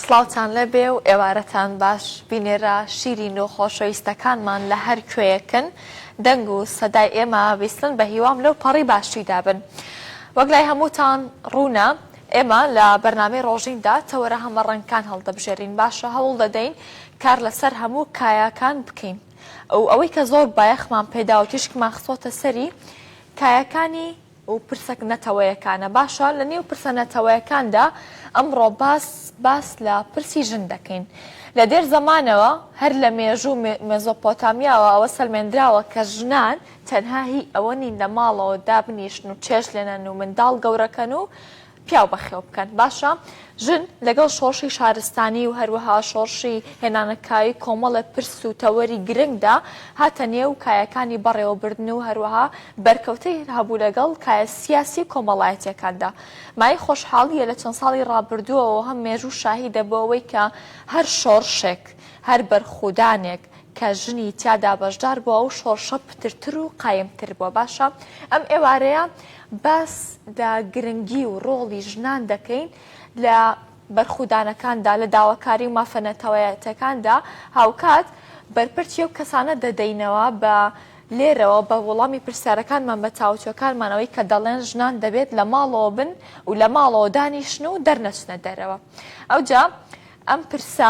سڵاوتان لێبێ و ئێوارەتان باش بینەرە شیرین و خۆشەویستەکانمان لە هەر کوێیەکن دەنگ و سەدای ئێمە بیستن بە هیوام لەو پەڕی باشیدا بن وەک لای هەمووتان ڕوونە ئێمە لە بەرنامەی ڕۆژیندا تەوەرە هەمەڕەنگکان هەڵدەبژێرین باشە هەوڵ دەدەین کار لەسەر هەموو کایەکان بکەین و ئەوەی کە زۆر بایەخمان پێدا و تیشکمان خستۆتە سەری کایەکانی و پرسە نەتەوەیەکانە. باشە لە نێو پرسە نەتەوەیەکاندا ئەمڕۆ باس باس لە پرسی ژن دەکەین. لە دێر زەمانەوە هەر لە مێژوو مێزۆپۆتامیاوە ئەوە سەلمێندراوە کە ژنان تەنها هی ئەوە نین لە ماڵەوە دابنیشن و چێشت لێنەن و منداڵ گەورەکەن و پیاو بەخێو بکەن. باشە ژن لەگەڵ شۆڕشی شارستانی و هەروەها شۆڕشی هێنانەکایەی کۆمەڵێ پرس و تەوەری گرنگدا هاتە نێو کایەکانی بەڕێوەبردن و هەروەها بەرکەوتەی هەبوو لەگەڵ کایە سیاسی و کۆمەڵایەتیەکاندا. مایەی خۆشحاڵیە لە چەند ساڵی ڕابردووەوە هەم مێژوو شاهیدە بۆ ئەوەی کە هەر شۆڕشێک، هەر بەرخودانێک کە ژنی تیادا بەشدار بووە ئەو شۆڕشە پترتر و قایمتر بووە. باشە ئەم ئێوارەیە باس لە گرنگی و ڕۆڵی ژنان دەکەین لە بەرخودانەکاندا، لە داواکاری و مافە نەتەوەیەتەکاندا، هاوکات بەرپەرچی ئەو کەسانە دەدەینەوە بە لێرەوە بە وەڵامی پرسیارەکانمان بە تاوتوێکانمان ئەوەی کە دەڵێن ژنان دەبێت لە ماڵەوە بن و لە ماڵەوە دانیشن و دەرنەچنە دەرەوە. ئەوجا ئەم پرسە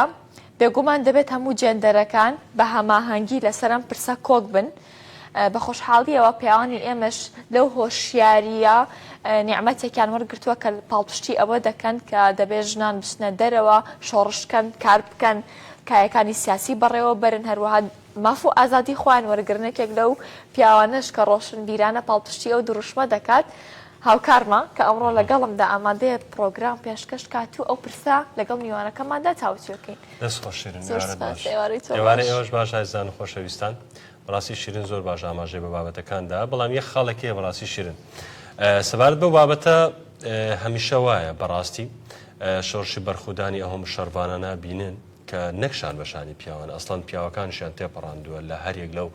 بێگومان دەبێت هەموو جێندەرەکان بە هەماهەنگی لەسەر ئەم پرسە کۆک بن. بە خۆشحاڵییەوە پیاوانی ئێمەش لەو هۆشیارییە نیعمەتێکیان وەرگرتووە کە پاڵپشتی ئەوە دەکەن کە دەبێت ژنان بچنە دەرەوە، شۆڕش بکەن، کار بکەن، کایەکانی سیاسی بەڕێوە بەرن، هەروەها ماف و ئازادی خۆیان وەرگرن. یەکێک لەو پیاوانەش کە ڕۆشنبیرانە پاڵپشتی ئەو دروشمە دەکات، هاوکارمە کە ئەمڕۆ لەگەڵمدا ئامادەیە پڕۆگرام پێشکەش کات و ئەو پرسە لەگەڵ میوانەکەماندا تاوتوێ کەین. دەست خۆش شیرین، زۆر ئێوارەت سپاس، باش. ئێوارەی تۆ ئێوارەی باش. ئێوەش باش ئازیزان و خۆشەویستان. بەڕاستی شیرین زۆر باش ئاماژەی بە بابەتەکان دا، بەڵام یەک خاڵێک هەیە بەڕاستی شیرین سەبارەت بەو بابەتە هەمیشە وایە بەڕاستی شۆڕشی بەرخودانی ئەو هەموو شەڕڤانانە بینن کە نەک شان بە شانی پیاوان ئەسڵەن پیاوەکانیشیان تێپەڕاندووە لە هەریەک لەو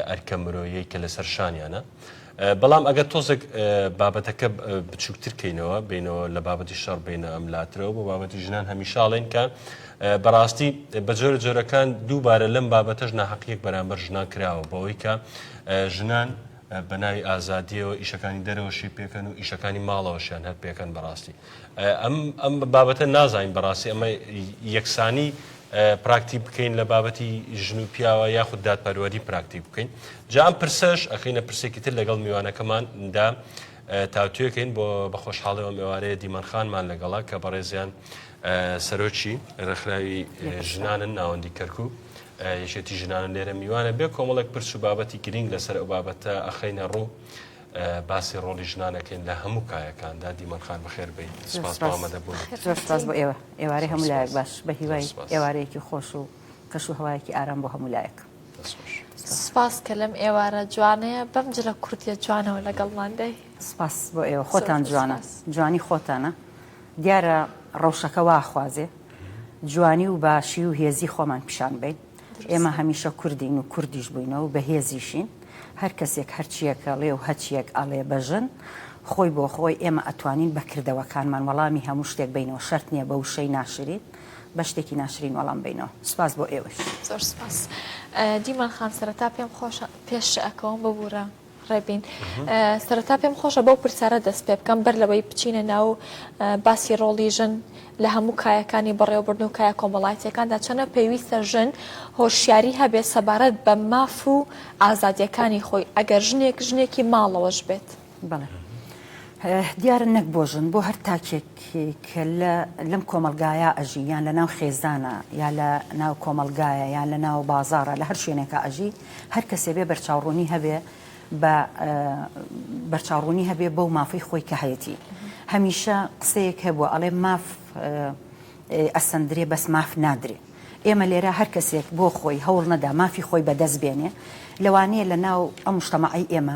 ئەرکە مرۆیەی کە لەسەر شانیانە بەڵام ئەگەر تۆزێک بابەتەکە بچووکتر کەینەوە بینەوە لە بابەتی شەڕ بینە ئەم لاترەوە بۆ بابەتی ژنان هەمیشاڵێن کە بەڕاستی بە جۆرە جۆرەکان دووبارە لەم بابەتەش ناحەقیەک بەرامبەر ژنان کراوە بەوەی کە ژنان بە ناوی ئازادیەوە ئیشەکانی دەرەوەشی پێکەن و ئیشەکانی ماڵەوەشیان هەر پێکەن بەڕاستی ئەم ئەم بابەتە نازانین بەڕاستی ئەمە یەکسانی پراکتیک بکەین لە بابەتی ژن و پیاوە یاخود دادپەروەری پراکتیک بکەین جا ئەم پرسەش ئەخینە پرسێکی تر لەگەڵ میوانەکەمان دا تاوتوێکەین بۆ بە خۆشحاڵی ئەم ئێوارەیە دیمەن خانمان لەگەڵە کە بەڕێزیان سەرۆکی ڕێکخراوی ژنانن ناوەندی کەرکک یەکێتی ژنانن لێرە میوانە بێ کۆمەڵێک پرس و بابەتی گرنگ لەسەر ئەو بابەتە ئەخەینە ڕوو باسی ڕۆڵی ژنان ئەکەین لە هەموو کایەکاندا دیمەن خان بەخێر بێی سپاس بۆ ئامادەبوونت. زۆر سپاس بۆ ئێوە ئێوارەی هەموو لایەک باش بە هیوای ئێوارەیەکی خۆش و کەش و هەوایەکی ئارام بۆ هەموو لایەک. سپاس کە لەم ئێوارە جوانەیە بەم جلە کوردیە جوانەوە لەگەڵمان دای. سپاس بۆ ئێوە خۆتان جوانە جوانی خۆتانە دیارە ڕەوشەکە وا خوازێ جوانی و باشی و هێزی خۆمان پیشان بەین. ئێمە هەمیشە کوردین و کوردیش بووینە و بەهێزیشین، هەر کەسێک هەرچییەک ئەڵێ و هەچییەک ئەڵێ بە ژن، خۆی بۆ خۆی، ئێمە ئەتوانین بە کردەوەکانمان وەڵامی هەموو شتێک بەینەوە، شەرت نییە بە وشەی ناشرین، بە شتێکی ناشرین وەڵام بەینەوە. سوپاس بۆ ئێوەش. زۆر سوپاس. دیمەن خان سەرەتا پێم خۆشە پێش ئەکەوم ببورە. ڕێبین، سەرەتا پێم خۆشە بەو پرسیارە دەست پێ بکەم بەر لەوەی بچینە ناو باسی ڕۆڵی ژن لە هەموو کایەکانی بەڕێوەبردن و کایە کۆمەڵایەتیەکاندا چەنە پێویستە ژن هۆشیاری هەبێت سەبارەت بە ماف و ئازادیەکانی خۆی ئەگەر ژنێک ژنێکی ماڵەوەش بێت؟ بەڵێ دیارە نەک بۆ ژن بۆ هەر تاکێک کە لەم کۆمەڵگایە ئەژی یان لە ناو خێزانە یا لە ناو کۆمەڵگایە یان لە ناو بازاڕە لە هەر شوێنێکا ئەژی هەر کەسێ بێ بەرچاوڕوونی هەبێ بە بەرچاوڕوونی هەبێ بەو مافەی خۆی کە هەیەتی هەمیشە قسەیەک هەبووە ئەڵێ ماف ئەسەندرێ بەس ماف نادرێ. ئێمە لێرە هەر کەسێک بۆ خۆی هەوڵ نەدا مافی خۆی بەدەست بێنێ، لەوانەیە لە ناو ئەم موجتەمەعەی ئێمە،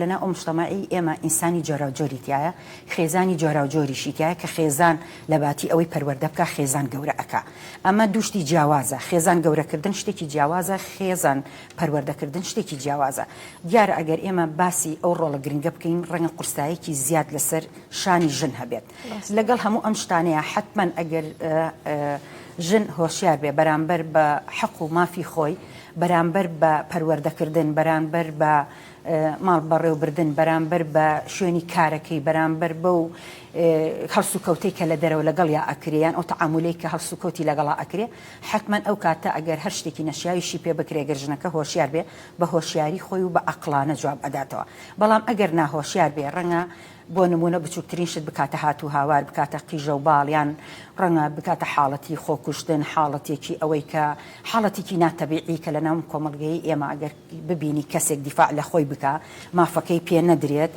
لە ناو ئەم موجتەمەعەی ئێمە ئینسانی جۆراوجۆری تیایە، خێزانی جۆراوجۆریشی تیایە کە خێزان لە باتی ئەوەی پەروەردە بکا خێزان گەورە ئەکا. ئەمە دوو شتی جیاوازە، خێزان گەورەکردن شتێکی جیاوازە، خێزان پەروەردەکردن شتێکی جیاوازە. دیارە ئەگەر ئێمە باسی ئەو ڕۆڵە گرنگە بکەین ڕەنگە قورسایەکی زیاد لەسەر شانی ژن هەبێت. لەگەڵ هەموو ئەم شتانەیا حەتمەن ئەگەر ژن هۆشیار بێ بەرامبەر بە حەق و مافی خۆی، بەرامبەر بە پەروەردەکردن، بەرامبەر بە ماڵ بەڕێوبردن، بەرامبەر بە شوێنی کارەکەی، بەرامبەر بەو هەڵسوکەوتەی کە لە دەرەوە لەگەڵیا ئەکرێ یان ئەو تەعامولەی کە هەڵسوکەوتی لەگەڵا ئەکرێ، حەتمەن ئەو کاتە ئەگەر هەر شتێکی نەشیاویشی پێ بکرێ گەر ژنەکە هۆشیار بێ بە هۆشیاری خۆی و بە عەقڵانە جواب ئەداتەوە. بەڵام ئەگەر ناهۆشیار بێ ڕەنگە بۆ نموونە بچووکترین شت بکاتە هات و هاوار، بکاتە قیژە و باڵ یان ڕەنگە بکاتە حاڵەتی خۆکوشتن، حاڵەتێکی ئەوەی کە حاڵەتێکی ناتەبیعی کە لەناو کۆمەڵگەی ئێمە ئەگەر ببینی کەسێک دیفاع لە خۆی بکا مافەکەی پێ نەدرێت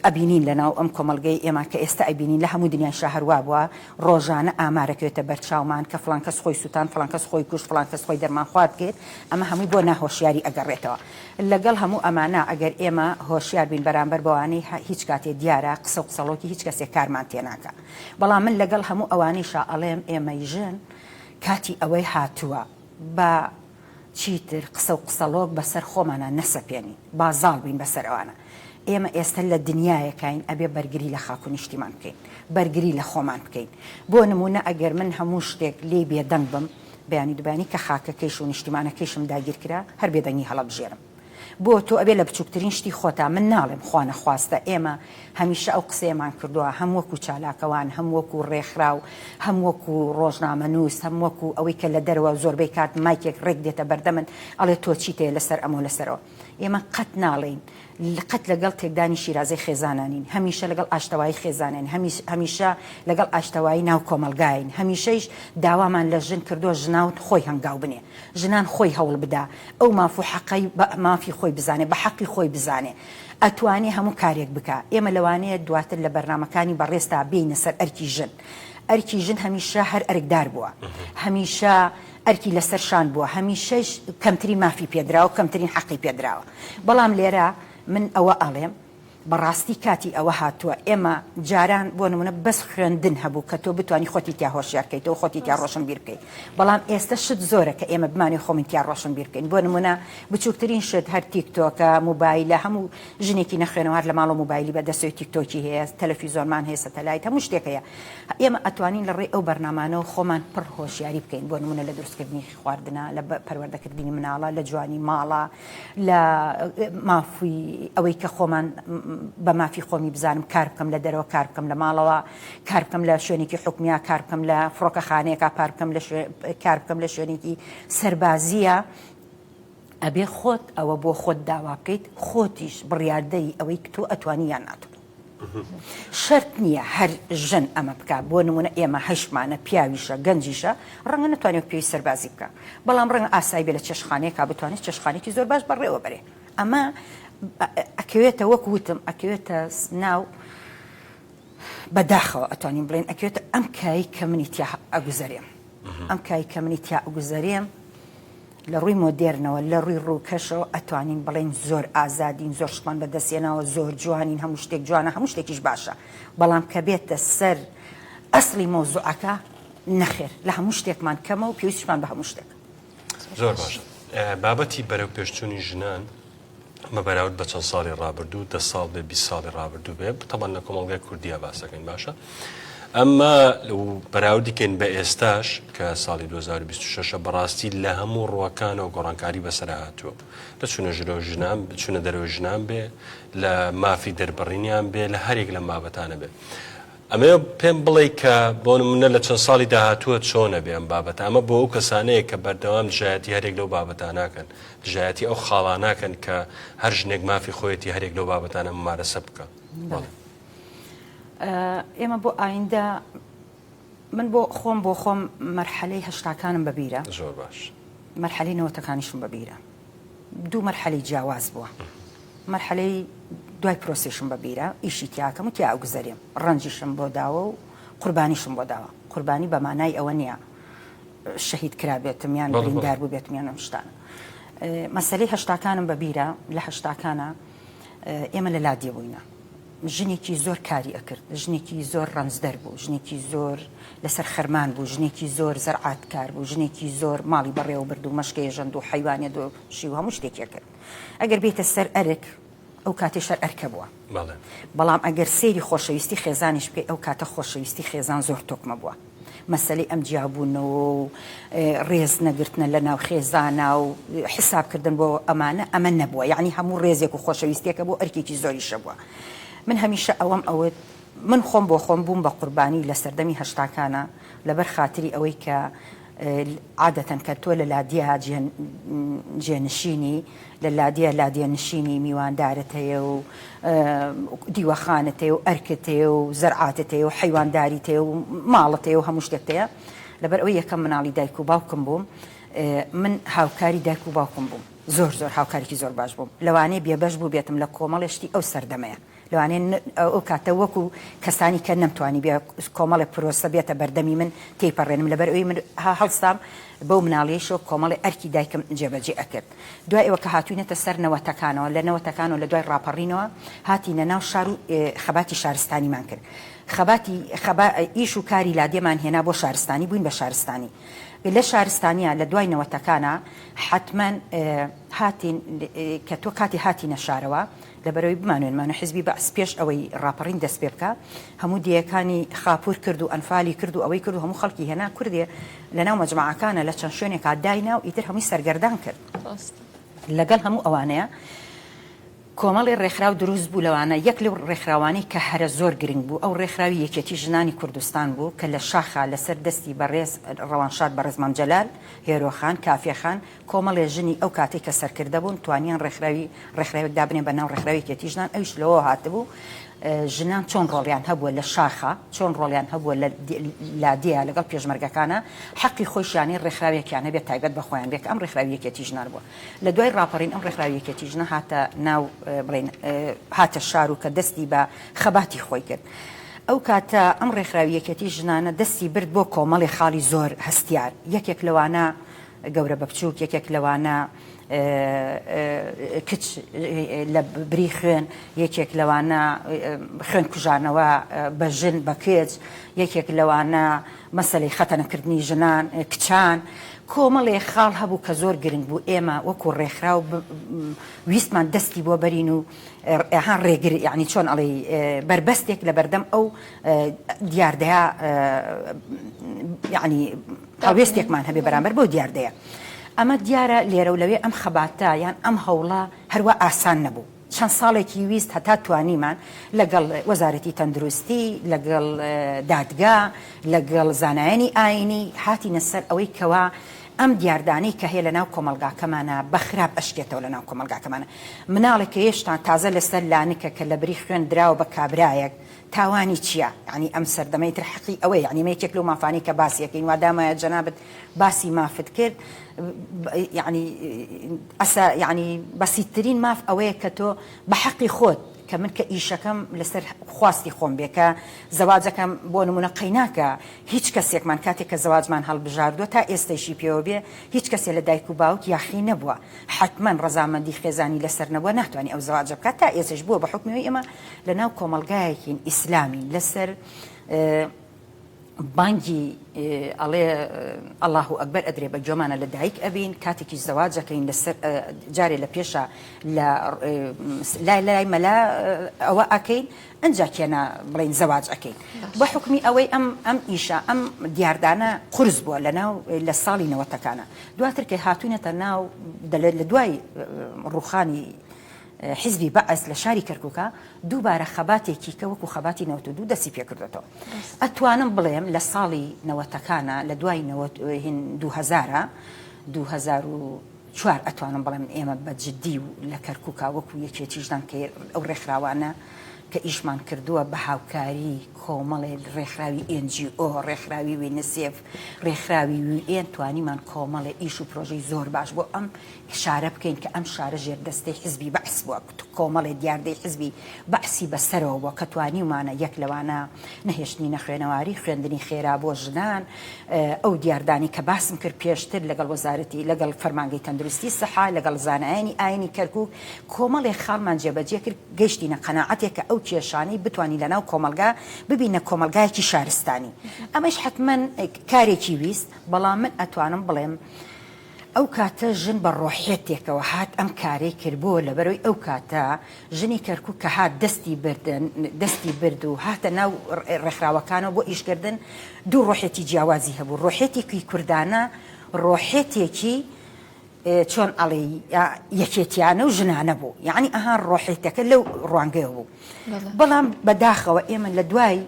ئەبینین لەناو ئەم کۆمەڵگەی ئێمە کە ئێستا ئەبینین لە هەموو دنیایشا هەر وابووە ڕۆژانە ئامار ئەکەوێتە بەرچاومان کە فڵان کەس خۆی سوتان فڵان کەس خۆی کوشت فڵان کەس خۆی دەرمان خوارد کرد ئەمە هەمووی بۆ ناهۆشیاری ئەگەڕێتەوە لەگەڵ هەموو ئەمانە ئەگەر ئێمە هۆشیار بین بەرامبەر بەوانەی هیچ کاتێ دیارە قسە و قسەڵۆکی هیچ کەسێک کارمان تێناکا بەڵام من لەگەڵ هەموو ئەوانەیشا ئەڵێم ئێمەی ژن کاتی ئەوەی هاتووە با چیتر قسە و قسەڵۆک بەسەر خۆمانا نەسەپێنین با زاڵ بین بەسەر ئەوانە ئێمە ئێستە لە دنیایەکاین ئەبێ بەرگری لە خاک و نیشتیمان بکەین بەرگری لە خۆمان بکەین بۆ نموونە ئەگەر من هەموو شتێک لێی بێدەنگ بم بەیانی دوبەیانی کە خاکەکەیش و نیشتیمانەکەیشم داگیر کرا هەر بێدەنگی هەڵەبژێرم. بۆ تۆ ئەبێ لە بچوکترین شتی خۆتا، من ناڵێم خوانەخواستە ئێمە هەمیشە ئەو قسەیەمان کردوە هەم وەکو چالاکەوان هەم وەکو ڕێکخراو هەم وەکو ڕۆژنامەنوس هەم وەکو ئەوەی کە لە دەرەوە زۆربەی کات مایکێک ڕێک دێتە بەردەمت ئەڵێ تۆ چیت هەیە لەسەر ئەمەو لەسەر ئەوە ئێمە قەت ناڵێین قەت لەگەڵ تێکدانی شیرازەی خێزانا نین، هەمیشە لەگەڵ ئاشتەوایی خێزانین، هەمیشە لەگەڵ ئاشتەوایی ناو کۆمەڵگاین، هەمیشەیش داوامان لە ژن کردووە ژنان خۆی هەنگاو بنێ، ژنان خۆی هەوڵ بدا ئەو ماف و حەقەی بە مافی خۆی بزانێ، بە حەقی خۆی بزانێ، ئەتوانێ هەموو کارێک بکا. ئێمە لەوانەیە دواتر لە بەرنامەکانی بەڕێزتا بێینە سەر ئەرکی ژن. ئەرکی ژن هەمیشە هەر ئەرکدار بووە، هەمیشە. ئەرکی لەسەر شان بووە هەمیشەش کەمترین مافی پێدراوە کەمترین حەقی پێدراوە بەڵام لێرە من ئەوە ئەڵێم بەڕاستی کاتی ئەوە هاتووە ئێمە جاران بۆ نمونە بەس خوێندن هەبوو کە تۆ بتانی خۆتی تیا هۆشیار کەیتەوە خۆتی تیا ڕۆشن بیر بکەیت بەڵام ئێستا شت زۆرە کە ئێمە بمانێ خۆمین تیا ڕۆشن بیر بکەین بۆ نمونە بچووکترین شت هەر تیکتۆکە موبایلە هەموو ژنێکی نەخوێنەوار لە ماڵەوە موبایلی بەدەستەوەی تیکتۆکی هەیە تەلەفیزۆنمان هەیە سەتەلایت هەموو شتێک هەیە ئێمە ئەتوانین لە ڕێی ئەو بەرنامانەوە خۆمان پڕ هۆشیاری بکەین، بۆ نموونە لە دروستکردنی خواردنە، لە پەروەردەکردنی مناڵە، لە جوانی ماڵە، لە مافی ئەوەی کە خۆمان بە مافی خۆمی بزانم کار بکەم لە دەرەوە کار بکەم لە ماڵەوە، کار بکەم لە شوێنێکی حکومیا، کار بکەم لە فڕۆکەخانەیەکا، پار بکەم لە کار بکەم لە شوێنێکی سەربازییە. ئەبێ خۆت ئەوە بۆ خۆت داوا بکەیت، خۆتیش بڕیاردەری ئەوەی تۆ ئەتوانی یان ناتوانی. شەرت نییە هەر ژن ئەمە بکا، بۆ نموونە ئێمە هەشمانە پیاویشە گەنجیشە ڕەنگە نەتوانێ وەک پێویست سەربازی بکا، بەڵام ڕەنگە ئاسایی بێ لە چێشتخانەیەکا بتوانێ چێشتخانەیەکی زۆر باش بەڕێوە بەرێ. ئەمە ئەکەوێتە وەک وتم ئەکەوێتە ناو بەداخەوە ئەتوانین بڵێین ئەکەوێتە ئەم کایەی کە منی تیا ئەگوزەرێم. ئەم کایەی کە منی تیا ئەگوزەرێم لە ڕووی مۆدێرنەوە، لە ڕووی ڕووکەشەوە ئەتوانین بڵێین زۆر ئازادین، زۆر شتمان بەدەست هێناوە، زۆر جوانین، هەموو شتێک جوانە، هەموو شتێکیش باشە. بەڵام کە بێتە سەر ئەسڵی مەوزوعەکە، نەخێر، لە هەموو شتێکمان کەمە و پێویستیشمان بە هەموو شتێکە. زۆر باشە. بابەتی بەرەوپێشچوونی ژنان بە بەراورد بە چەند ساڵی ڕابردوو، دە ساڵ بێ، 20 ساڵی ڕابردوو بێ، تەبعەن لە کۆمەڵگای کوردییا باس دەکەین باشە. ئەمما بەراوردی کەین بە ئێستاش کە ساڵی 2026 بەڕاستی لە هەموو ڕووەکانەوە گۆڕانکاری بەسەر هاتووە. لە چوونە ژورەوە ژنان، چوونە دەرەوەی ژنان بێ، لە مافی دەربڕینیان بێ، لە هەرێک لەم بابەتانە بێ. ئەمەوێ پێم بڵێی کە بۆ نمونە لە چەند ساڵی داهاتووە چۆن ئەبێ ئەم بابەتە؟ ئەمە بۆ ئەو کەسانەیە کە بەردەوام دژایەتی هەرێک لەو بابەتانەکەن، دژایەتی ئەو خاڵانەکەن کە هەر ژنێک مافی خۆیەتی هەرێک لەو بابەتانە ممارەسە بکا. بەڵێ. ئێمە بۆ ئایندە من بۆ خۆم بۆ خۆم مەرحەلەی هەشتاکانم بەبیرە. زۆر باش. مەرحەلەی نەوەتەکانیشم بەبیرە. دوو مەرحەلەی جیاواز بووە. مەرحەلەی دوای پرۆسەیشم بە بیرە، ئیشی تیاکەم و تیا ئەگوزەرێم. ڕەنجیشم بۆ داوە و قوربانیشم بۆ داوە. قوربانی بە مانای ئەوە نییە. شەهید کرابێتم یان بریندار بووبێتم یان ئەم شتانە. مەسەلەی هەشتاکانم بە بیرە، لە هەشتاکانا ئێمە لە لادێ بووینە. ژنێکی زۆر کاری ئەکرد، ژنێکی زۆر ڕەنجدەر بوو، ژنێکی زۆر لەسەر خەرمان بوو، ژنێکی زۆر زەرعاتکار بوو، ژنێکی زۆر ماڵی بەڕێوە برد و مەشکەیە ژەند و حەیوانێ دۆشی و هەموو شتێکی ئەکرد. ئەگەر بێیتە سەر ئەرک، ئەو کاتەیش هەر ئەرکە بووە. بەڵام ئەگەر سەیری خۆشەویستی خێزانیش بکەی، ئەو کاتە خۆشەویستی خێزان زۆر تۆکمە بووە. مەسەلەی ئەم جیابوونەوە و ڕێز نەگرتنە لە ناو خێزانا و حساب کردن بۆ ئەمانە ئەمە نەبووە یعنی هەموو ڕێزێک و خۆشەویستیەکە بۆ ئەرکێکی زۆریشە بووە من هەمیشە ئەوەم ئەوت من خۆم بۆ خۆم بووم بە قوربانی لە سەردەمی هەشتاکانە لەبەر خاتری ئەوەی کە عادەتەن کە تۆ لە لادیە جێنشینی لە لادیە لادیە نشینی میواندارت هەیە و دیوەخانت هەیە و ئەرکت هەیە و زەرعاتت هەیە و حەیوانداریت هەیە و ماڵت هەیە و هەموو شتێکت هەیە لەبەر ئەوەی یەکەم مناڵی دایک و باوکم بووم من هاوکاری دایک و باوکم بووم زۆر زۆر هاوکارێکی زۆر باش بووم لەوانەیە بێبەش بووبێتم لە کۆمەڵێ شتی ئەو سەردەمەیە لەوانەیە ئەو کاتە وەکو کەسانی کە نەمتوانیبێ کۆمەڵێک پرۆسە بێتە بەردەمی من تێیپەڕێنم لەبەر ئەوەی من هەڵسام بەو مناڵیەیشەوە کۆمەڵێ ئەرکی دایکم جێبەجێ ئەکرد دوای ئەوە کە هاتوینەتە سەر نەوەتەکانەوە لە نەوەتەکانەوە لە دوای ڕاپەڕینەوە هاتینە ناو شار و خەباتی شارستانیمان کرد خەباتی خەبا ئیش و کاری لادێمان هێنا بۆ شارستانی بووین بە شارستانی لە شارستانیا لە دوای نەوەتەکانە حەتمەن هاتین کە تۆ کاتی هاتینە شارەوە لەبەرئەوەی بمانوێن مانو حیزبی بەعس پێش ئەوەی ڕاپەڕین دەست پێ بکا هەموو دێیەکانی خاپوور کرد و ئەنفالی کرد و ئەوەی کرد و هەموو خەڵکی هێنا کوردێ لەناو مەجمەعەکانە لە چەند شوێنێکا داینا و ئیتر هەمووی سەرگەردان کرد. لەگەڵ هەموو ئەوانەیە کۆمەڵی ڕێکخراو دروست بوو لەوانە یەک لەو ڕێکخراوانەی کە هەرە زۆر گرنگ بوو ئەو ڕێکخراوی یەکێتی ژنانی کوردستان بوو کە لە شاخا لەسەر دەستی بەڕێز ڕەوانشاد بەڕێز مام جەلال، هێرۆ خان، کافێ خان، کۆمەڵێ ژنی ئەو کاتەی کە سەرکردە بوون توانیان ڕێکخراوی ڕێکخراوێک دابنێن بە ناو ڕێکخراوی یەکێتی ژنان ئەویش لەوەوە هاتبوو ژنان چۆن ڕۆڵیان هەبووە لە شاخا چۆن ڕۆڵیان هەبووە لە لادێیا لەگەڵ پێشمەرگەکانا حەقی خۆیشیانەی ڕێکخراوێکیان هەبێت تایبەت بە خۆیان بێت کە ئەم ڕێکخراوی یەکێتی ژنان بووە لە دوای ڕاپەڕین ئەم ڕێکخراوی یەکێتی ژنە هاتە ناو بڵێین هاتە شار و کە دەستی بە خەباتی خۆی کرد ئەو کاتە ئەم ڕێکخراوی یەکێتی ژنانە دەستی برد بۆ کۆمەڵێ خاڵی زۆر هەستیار یەکێک لەوانە گەورە بە بچووک، یەکێک لەوانە کچ لە بری خوێن، یەکێک لەوانە خوێن کوژانەوە بە ژن بە کچ، یەکێک لەوانە مەسەلەی خەتەنەکردنی ژنان کچان، کۆمەڵێ خاڵ هەبوو کە زۆر گرنگ بوو ئێمە وەکو ڕێکخراو ویستمان دەستی بۆ بەرین و ها ڕێگر یانی چۆن ئەڵێی بەربەستێک لەبەردەم ئەو دیاردەیە یانی هەڵوێستێکمان هەبێ بەرامبەر بەو دیاردەیە. ئەمە دیارە لێرە و لەوێ ئەم خەباتە یان ئەم هەوڵە هەروا ئاسان نەبوو. چەند ساڵێکی ویست هەتا توانیمان لەگەڵ وەزارەتی تەندروستی، لەگەڵ دادگا، لەگەڵ زانایانی ئایینی هاتینە سەر ئەوەی کەوا ئەم دیاردانەی کە هەیە لەناو کۆمەڵگاکەمانا بە خراپ ئەشکێتەوە لەناو کۆمەڵگاکەمانا. مناڵێک کە هێشتا تازە لەسەر لانکە کە لەبری خوێن دراوە بە کابرایەک، تاوانی چیە یانی ئەم سەردەمە ئیتر حەقی ئەوەیە یانی ئەمە یەکێک لەو مافانەی کە باسی ئەکەین وادامایە جەنابت باسی مافت کرد یانی ئەسا یانی بەسیتترین ماف ئەوەیە کە تۆ بە حەقی خۆت کە من کە ئیشەکەم لەسەر خواستی خۆم بێ کە زەواجەکەم بۆ نمونە قەیناکە هیچ کەسێکمان کاتێک کە زەواجمان هەڵبژاردووە تا ئێستەیشی پێوە بێ هیچ کەسێ لە دایک و باوک یاخی نەبووە حەتمەن ڕەزامەندی خێزانی لەسەر نەبووە ناتوانێ ئەو زەواجە بکات تا ئێستەش بووە بە حوکمی ئەوەی ئێمە لەناو کۆمەڵگایەکین ئیسلامین لەسەر بانگی ئەڵێ ئەڵاه و ئەکبەر ئەدرێ بە گوێمانە لە دایک ئەبین کاتێکی زەواجەکەین لەسەر جارێ لە پێشە لە لای لای مەلا ئەوە ئەکەین ئەجا کێنە بڵین زەواج ئەەکەین بە حکمی ئەوەی ئەم ئەم ئیشە ئەم دیاردانە قرس بووە لە ناو لە ساڵی نەوەتەکانە دواتر کە هاتوینەتە ناو لە دوای ڕوخانی حیزبی بەعس لە شاری کەرکوکا دووبارە خەباتێکی کە وەکو خەباتی 92 دەستی پێکردێتەوە ئەتوانم بڵێم لە ساڵی نەوەتەکانە لە دوای هین 2000 2000. چوار ئەتوانم بڵێم ئێمە بە جدی و لە کەرکوکا وەکو یەکێتی ژنان کە ئەو ڕێکخراوانە کە ئیشمان کردووە بە هاوکاری کۆمەڵێ ڕێکخراوی NGO، ڕێکخراوی وینسێف، ڕێکخراوی UN توانیمان کۆمەڵێ ئیش و پرۆژەی زۆر باش بۆ ئەم شارە بکەین کە ئەم شارە ژێردەستەی حزبی بەعس بووە، کۆمەڵێ دیاردەی حزبی بەعسی بەسەرەوە بووە کە توانیومانە یەک لەوانە نەهێشتنی نەخوێنەواری، خوێندنی خێرا بۆ ژنان، ئەو دیاردانەی کە باسم کرد پێشتر لەگەڵ وەزارەتی لەگەڵ فەرمانگەی تەندروستی سەحا لەگەڵ زانایانی ئاینی کەرکوک کۆمەڵێ خاڵمان جێبەجێ کرد گەیشتینە قەناعەتێک کە ئەو کێشانەی بتوانین لەناو کۆمەڵگا ببینە کۆمەڵگایەکی شارستانی ئەمەش حەتمەن کارێکی ویست بەڵام من ئەتوانم بڵێم ئەو کاتە ژن بە ڕۆحیەتێکەوە هات ئەم کارەی کرد بۆ لەبەرەوەی ئەو کاتە ژنی کەرکوک کە هات دەستی بردن دەستی برد و هاتە ناو ڕێکخراوەکانەوە بۆ ئیشکردن دوو ڕۆحێتی جیاوازی هەبوو ڕۆحێتێکی کوردانە ڕۆحێتێکی چۆن ئەڵێی یەکێتیانە و ژنانە بوو یعنی ئەها ڕۆحێتەکە لەو ڕوانگەیەوە بوو بەڵام بەداخەوە ئێمە لە دوای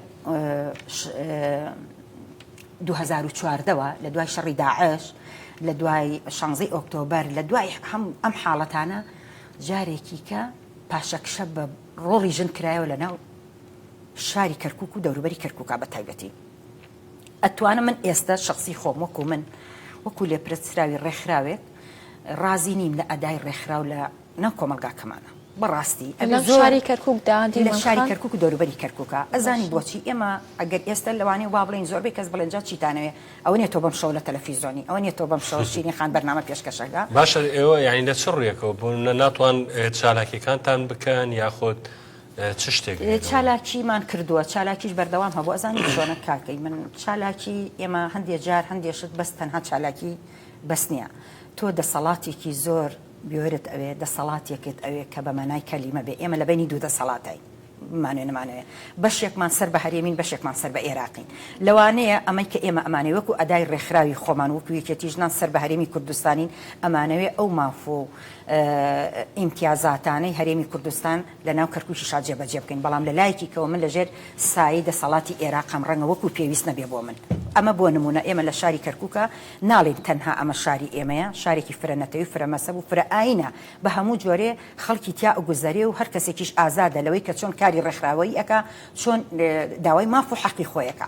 2014 وە لە دوای شەڕی داعش لە دوای شانزەی ئۆکتۆبەر لە دوای ئەم حاڵەتانە جارێکی کە پاشەکشە بە ڕۆڵی ژن کرایەوە لە ناو شاری کەرکک و دەوروبەری کەرکوکا بە تایبەتی ئەتوانم من ئێستا شخصی خۆم وەکو من وەکو لێپرسراوی ڕێکخراوێک ڕازی نیم لە ئەدای ڕێکخراو لە ناو کۆمەڵگاکەمانە بەڕاستی لە شاری کەرکوک دا لە شاری کەرکوک و دەوروبەری کەرکوکە ئەزانی بۆچی ئێمە ئەگەر ئێستا لەوانەیە وا بڵێین زۆربەی کەس بڵێن جا چیتانەوێ ئەوە نیە تۆ بەم شەوە لە تەلەفیزۆنی ئەوە نیە تۆ بەم شەوە شیرین خان بەرنامە پێشکەشەکە. باشە ئێوە یانی لە چ ڕوویەکەوە بۆ نمونە ناتوان چالاکیەکانتان بکەن یاخود چ شتێک هەیە لەوە؟ چالاکیمان کردووە چالاکیش بەردەوام هەبوو ئەزانی چۆنە کاکەی من چالاکی ئێمە هەندێ جار هەندێ شت بەس تەنها چالاکی بەس نییە تۆ دەسەڵاتێکی زۆر بوێرت ئەوێ، دەسەڵاتێکت ئەوێ کە بە مانای کەلیمە بێ، ئێمە لە بەینی دوو دەسەڵاتاین، بمانەوێ نەمانەوێ، بەشێکمان سەر بە هەرێمین، بەشێکمان سەر بە ئێراقین. لەوانەیە ئەمەی کە ئێمە ئەمانەوێ وەکوو ئەدای ڕێکخراوی خۆمان، وەکوو یەکێتی ژنان سەر بە هەرێمی کوردستانین، ئەمانەوێ ئەو ماف و ئیمتیازاتانەی هەرێمی کوردستان لە ناو کەرکووکیشا جێبەجێ بکەین، بەڵام لە لایەکی کەوە من لە ژێر سایەی دەسەڵاتی ئێراقام، ڕەنگە وەکوو پێویست نەبێ بۆ من. ئەمە بۆ نموونە ئێمە لە شاری کەرکووکا ناڵێین تەنها ئەمە شاری ئێمەیە، شارێکی فرە نەتەوی و فرە مەزهەب و فرە ئایینە، بە هەموو جۆرێ خەڵکی تیا ئەگوزەرێ و هەر کەسێکیش ئازادە لەوەی کە چۆن کاری ڕێکخراوەیی ئەکا، چۆن داوای ماف و حەقی خۆی ئەکا.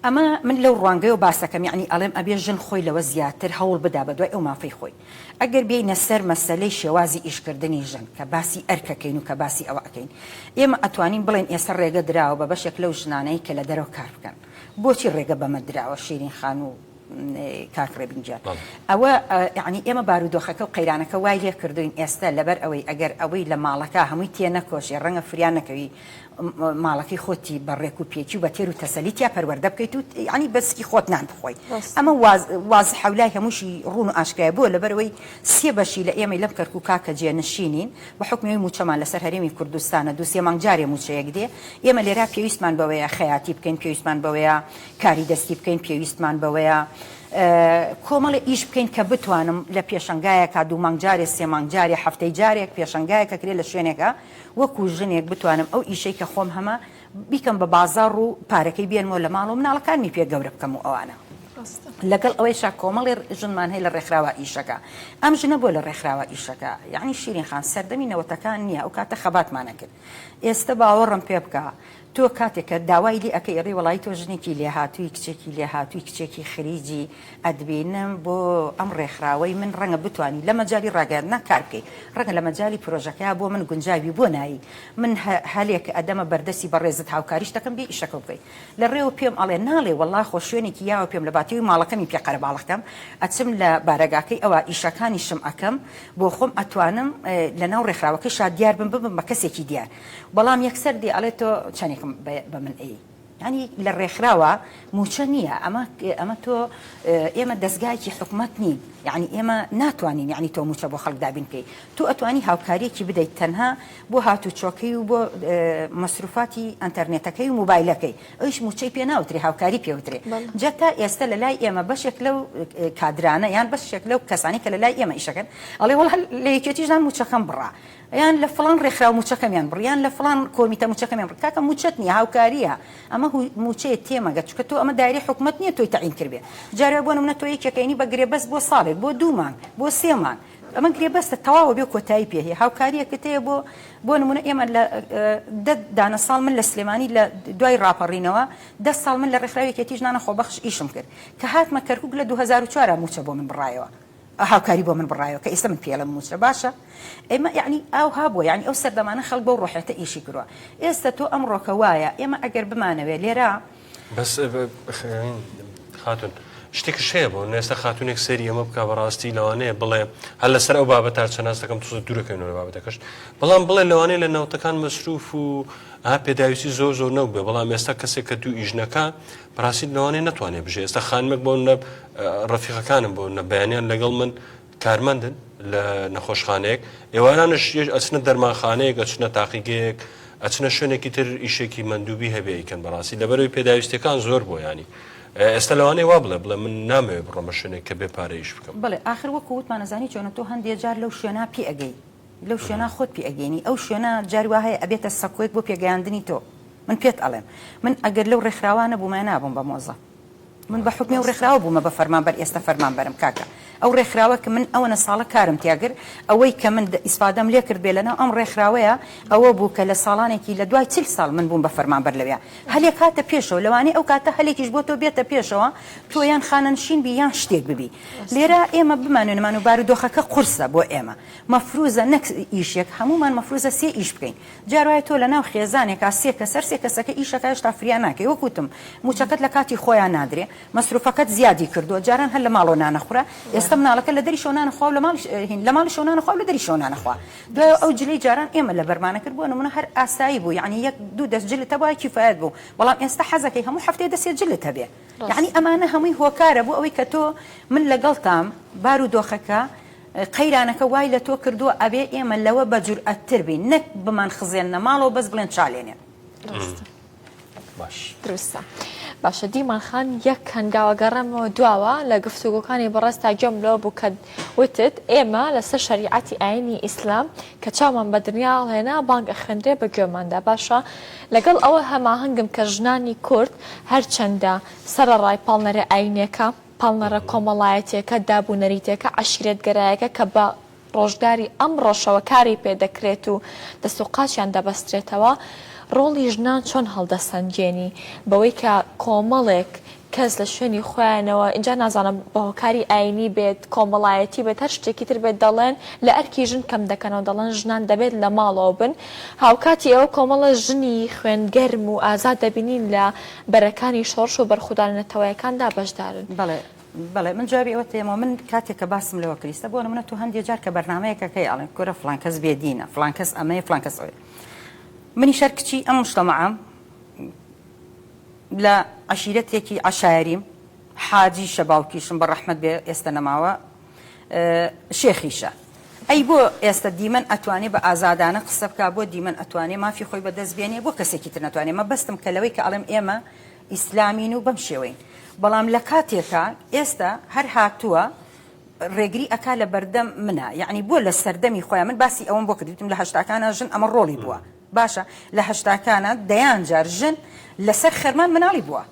ئەمە من لەو ڕوانگەیەوە باس ئەکەم، یەعنی ئەڵێم ئەبێ ژن خۆی لەوە زیاتر هەوڵ بدا بە دوای ئەو مافەی خۆی. ئەگەر بێینە سەر مەسەلەی شێوازی ئیشکردنی ژن، کە باسی ئەرکەکەین و کە باسی ئەوە ئەکەین، ئێمە ئەتوانین بڵێین ئێستا ڕێگە دراوە بە بەشێک لەو ژنانەی کە لە دەرەوە کار بکەن. بۆچی ڕێگە بەمە دراوە شیرین خان و کاک ڕێبین گیان؟ ئەوە یەعنی ئێمە بارودۆخەکە و قەیرانەکە وای لێ کردووین ئێستا لەبەر ئەوەی ئەگەر ئەوەی لە ماڵەکە هەمووی تێ نەکۆشێ ڕەنگە فریا نەکەوی ماڵەکەی خۆتی بە ڕێک و پێکی و بە تێر و تەسەلی تیا پەروەردە بکەیت و یەعنی بە سکی خۆت نان بخۆی ئەمە وازحە و لای هەمووشی ڕوون و ئاشکرایە بۆ لەبەرئەوەی سێ بەشی لە ئێمەی لەم کەرکوکا کە جێنشینین بە حوکمی ئەوەی مووچەمان لەسەر هەرێمی کوردستانە دوو سێ مانگ جارێ مووچەیەک دێ ئێمە لێرا پێویستمان بەوەیە خەیاتی بکەین پێویستمان بەوەیە کاری دەستی بکەین پێویستمان بەوەیە کۆمەڵێ ئیش بکەین کە بتوانم لە پێشەنگایەکا دوو مانگ جارێ سێ مانگ جارێ هەفتەی جارێک پێشەنگایەک ئەکرێ لە شوێنێکا وەکو ژنێک بتوانم ئەو ئیشەی کە خۆم هەمە بیکەم بە بازاڕ و پارەکەی بێنمەوە لە ماڵەوە مناڵەکانمی پێ گەورە بکەم و ئەوانە. لەگەڵ ئەوەیشا کۆمەڵێ ژنمان هەیە لە ڕێکخراوە ئیشەکە. ئەم ژنە بۆ لە ڕێکخراوە ئیشەکە؟ یەعنی شیرین خان سەردەمی نەوەتەکان نییە ئەو کاتە خەباتمان ئەکرد. ئێستە باوەڕم پێ بکە تۆ کاتێک کە داوای لێ ئەکەی ئەڵێی وەڵایی تۆ ژنێکی لێهاتووی کچێکی لێهاتووی کچێکی خریجی ئەتبینم بۆ ئەم ڕێکخراوەی من ڕەنگە بتوانی لە مەجالی ڕاگەیاندنا کار بکەی ڕەنگە لە مەجالی پرۆژەکەیا بۆ من گونجاوی بۆ نایی من هەلێک ئەدەمە بەردەستی بەڕێزت هاوکاریشت ئەکەم بێی ئیشەکە بکەی لە ڕێوە پێم ئەڵێ ناڵێ وەڵا خۆ شوێنێکی یاوە پێم لە باتیوی ماڵەکەمی پێ قەرەباڵغ کەم ئەچم لە بارەگاکەی ئەوا ئیشەکانیشم ئەکەم بۆ خۆم ئەتوانم لە ناو ڕێکخراوەکەیشا دیار بم ببم بە کەسێکی دیار بەڵام یەکسەر دێ ئەڵێ تۆ چەنێکم بە من ئەیی یانی لە ڕێکخراوە مووچە نییە ئەمە ئەمە تۆ ئێمە دەزگایەکی حکومەت نین یعنی ئێمە ناتوانین یعنی تۆ مووچە بۆ خەڵک دابین بکەی تۆ ئەتوانی هاوکاریەکی بدەیت تەنها بۆ هاتوچۆکەی و بۆ مەسروفاتی ئەنتەرنێتەکەی و موبایلەکەی ئەویش مووچەی پێ ناوترێ هاوکاری پێوترێ جا تا ئێستا لە لای ئێمە بەشێک لەو کادرانە یان بەشێک لەو کەسانی کە لە لای ئێمە ئیشەکەن ئەڵێ وەڵا لە یەکێتیش ژنان مووچەکەم بڕا یان لە فڵان ڕێکخراو مووچەکەمیان بڕی یان لە فڵان کۆمیتە مووچەکەمیان بڕی کاکە مووچەت نییە هاوکارییە ئەمە مووچەیە تێمەگە چونکە تۆ ئەمە دایرەی حکومەت نییە تۆی تەعین کردبێ جارێ بۆ نمونە تۆ یەکێک ئەینی بە گرێبەست بۆ ساڵێک بۆ دوو مانگ بۆ سێ مانگ. ئەمە گرێبەستە تەواوە بێ کۆتایی پێ هەیە هاوکاریەکت هەیە بۆ بۆ نمونە ئێمە لە دە دانە ساڵ من لە سلێمانی لە دوای ڕاپەڕینەوە دە ساڵ من لە ڕێکخراوی یەکێتی ژنانە خۆبەخش ئیشم کرد کە هاتمە کەرکوک لە 2004 موچە بۆ من بڕایەوە هاوکاری بۆ من بڕایەوە کە ئێستا من پێڵم موچە باشە ئێمە یعنی ئاوها بووە یعنی ئەو سەردەمانە خەڵک بەو ڕۆحێتە ئیشی کردووە ئێستا تۆ ئەمڕۆکە وایە ئێمە ئەگەر بمانەوێ لێرە بەس خاتون شتێکش هەیە بۆ ئێستا خاتونێک سەیری ئەمە بکە بەڕاستی لەوانەیە بڵێ هەر لەسەر ئەو بابەتە چەند هەستەکەم تۆزە دوورەکەینەوە لە بابەتەکەش بەڵام بڵێ لەوانەیە لە نەوتەکان مەسروف و ئا پێداویستی زۆر زۆر نەوبێ بەڵام ئێستا کەسێک کە دوو ئیش نەکا بەڕاستی لەوانەیە نەتوانێت بژێ ئێستا خانمێک بۆ نە ڕەفیقەکانم بۆ نە بەیانیان لەگەڵ من کارمەندن لە نەخۆشخانەیەک ئێوارانش ئەچنە دەرمانخانەیەک ئەچنە تاقیگەیەک ئەچنە شوێنێکی تر ئیشێکی مەندوبی هەبێ ئەیکەن بەڕاستی لەبەرەوەی پێداویستیەکان زۆر بۆ یانی ئێستا لەوانەیە وا بڵێ بڵێ من نامەوێ بڕۆمە شوێنێک کە بێ پارە ئیش بکەم. بەڵێ ئاخر وەکو وتمان ئەزانی چۆنە تۆ هەندێ جار لەو شوێنە پێ ئەگەی لەو شوێنە خۆت پێ ئەگەینی ئەو شوێنە جار وا هەیە ئەبێتە سەکۆیەک بۆ پێگەیاندنی تۆ من پێت ئەڵێم من ئەگەر لەو ڕێکخراوە نەبوومایە نابووم بە مۆزە من بە حوکمی ئەو ڕێکخراوە بوومە بە فەرمانبەر ئێستە فەرمانبەرم کاکە ئەو ڕێکخراوە کە من ئەوەنە ساڵە کارم تیا کرد ئەوەی کە من ئیسفادەم لێ کرد بێ لەناو ئەم ڕێکخراوەیە ئەوە بوو کە لە ساڵانێکی لە دوای چل ساڵ من بووم بە فەرمانبەر لەویا هەلێک هاتە پێشەوە لەوانەیە ئەو کاتە هەلێکیش بۆ تۆ بێتە پێشەوە تۆ یان خانەنشین بی یان شتێک ببی لێرە ئێمە بمانوێنمان و بارودۆخەکە قورسە بۆ ئێمە مەفروزە نەک ئیشێک هەموومان مەفروزە سێ ئیش بکەین جار وایە تۆ لەناو خێزانێکا سێ کەس هەر سێ کەسەکە ئیشەکا هێشتا فریا ناکەی وەک وتم موچەکەت لە کاتی خۆیا نادرێ مەسروفەکەت زیادی کردووە جاران هەر لە ماڵەوە نان ئەخورا ئێستا مناڵەکە لە دەریشەوە نان ئەخوا و لە ماڵیش هین لە ماڵیشەوە نان ئەخوا و لە دەریشەوە نان ئەخوا دوایەوە ئەو جلەی جاران ئێمە لەبەرمان ئەکرد بۆ نمونە هەر ئاسایی بوو یەعنی یەک دوو دەست جلت هەبوایە کیفایەت بوو بەڵام ئێستا حەزەکەی هەموو هەفتەیە دەستێ جلت هەبێ یەعنی ئەمانە هەمووی هۆکارە بۆ ئەوەی کە تۆ من لەگەڵتام بارودۆخەکە قەیرانەکە وای لە تۆ کردووە ئەبێ ئێمە لەوە بە جورئەتتر بین نەک بمان خزێننە ماڵەوە بەس بڵێن چا لێنێن. ڕاستە. باش. دروستە. باشە دیمان خان یەک هەنگاوە گەڕێمەوە دواوە لە گفتوگۆکانی بەڕێزتا گوێم لەوە بوو کە وتت ئێمە لەسەر شەریعەتی ئاینی ئیسلام کە چاومان بە دنیا هەڵهێنا بانگ ئەخوێندرێ بە گوێماندا باشە لەگەڵ ئەوە هەماهەنگم کە ژنانی کورد هەرچەندە سەرەڕای پاڵنەرە ئاینیەکە پاڵنەرە کۆمەڵایەتیەکە، داب و نەریتێکە، عەشیرەتگەرایەکە کە بە ڕۆژگاری ئەمڕۆشەوە کاری پێ دەکرێت و دەست و قاچیان دەبەسترێتەوە، ڕۆڵی ژنان چۆن هەڵدەسەنگێنی؟ بەوەی کە کۆمەڵێک کەس لە شوێنی خۆیانەوە، ئینجا نازانم بە هۆکاری ئایینی بێت، کۆمەڵایەتی بێت، هەر شتێکی تر بێت دەڵێن لە ئەرکی ژن کەم دەکەنەوە، دەڵێن ژنان دەبێت لە ماڵەوە بن، هاوکاتی ئەوە کۆمەڵە ژنی خوێنگەرم و ئازاد دەبینین لە بەرەکانی شۆڕش و بەرخودانە نەتەوەیەکاندا بەشدارن. بەڵێ بەڵێ من جوابی ئەوەت دەیەمەوە من کاتێک کە باسم لەوە کرد ئیستا بۆ نمونە تۆ هەندێ جار کە بەرنامەیەک ئەکەی ئەڵێن کورە فڵان کەس بێ دینە فڵان کەس ئەمەیە فڵان کەس ئەوەیە منیش هەر کچی ئەم مجتەمەعەم لە عەشیرەتێکی عەشایەریم حاجیشە باوکیشم بە ڕەحمەت بێ ئێستە نەماوە شێخیشە. ئەی بۆ ئێستە دیمەن ئەتوانێ بە ئازادانە قسە بکا بۆ دیمەن ئەتوانێ مافی خۆی بە دەست بێنێ بۆ کەسێکی تر نەتوانێ مەبەستم کە لەوەی کە ئەڵێم ئێمە ئیسلامین و بەم شێوەین بەڵام لە کاتێکا ئێستە هەر هاتووە ڕێگری ئەکا لە بەردەم منا یەعنی بۆ لە سەردەمی خۆیان من باسی ئەوەم بۆ کرد وتم لە هەشتاکانا ژن ئەمە ڕۆڵی بووە باشە لە هەشتاکانا دەیان جار ژن لەسەر خەرمان مناڵی بووە